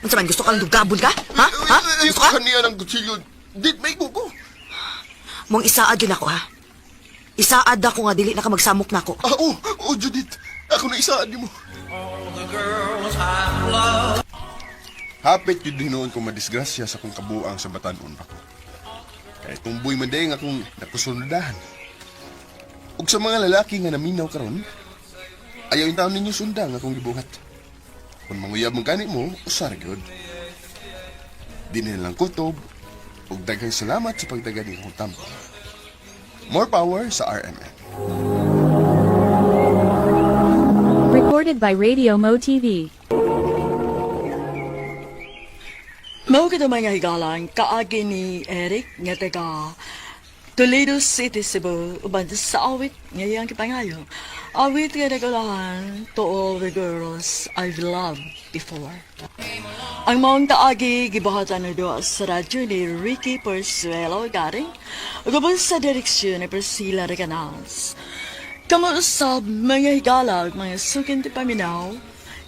Unsa man gusto kang dugabon ka? Ha? Ha? Ay, Gusto ka? kaniya ng kutsilyo. Dit, may ko. Mong isaad yun ako ha. Isaad ako nga dili na ka magsamok nako. Ah, oh, oh, Judith. Ako na isaan nimo. Hapit yun hinuon kong madisgrasya sa akong kabuang sa batanon pa ko. Kaya tumboy man dayong akong nakusundahan. Ug sa mga lalaki nga naminaw karon, ayaw yung taon ninyo sundang akong gibuhat. Kung manguyab mong gani mo, usar gyud. Di na lang kutob, ug daghang salamat sa pagdagan ni akong tampo. More power sa RMN. Recorded by Radio Mo TV. Mao kita mga higalan, kaagi ni Eric nga taga Toledo City, Cebu, uban sa awit ngayang kipangayo. Awit nga nagulahan to all the girls I've loved before. Ang maong taagi gibuhatan na doa sa radyo ni Ricky Porsuelo Garing, ug uban sa direksyon ni Priscilla Recanals. Kamo usab mga higala ug mga sukin ti paminaw,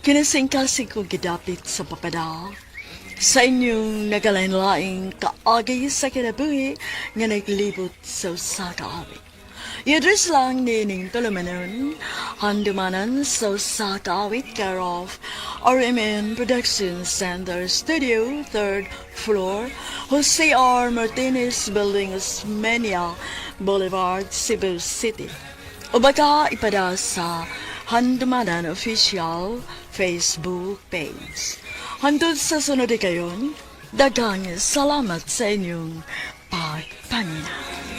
kinasingkasing kong gidapit sa papadal sa inyong nagalain-laing kaagay sa kinabuhi nga naglibot sa usa ka awit. I-address lang nining tulumanon, Handumanan sa usa ka awit, care of RMN Production Center Studio, 3rd floor, Jose R. Martinez Building, Osmeña Boulevard, Cebu City. O baka ipada sa Handumanan Official Facebook page. Hantod sa sunod kayon, daghang salamat sa inyong pagpaminaw.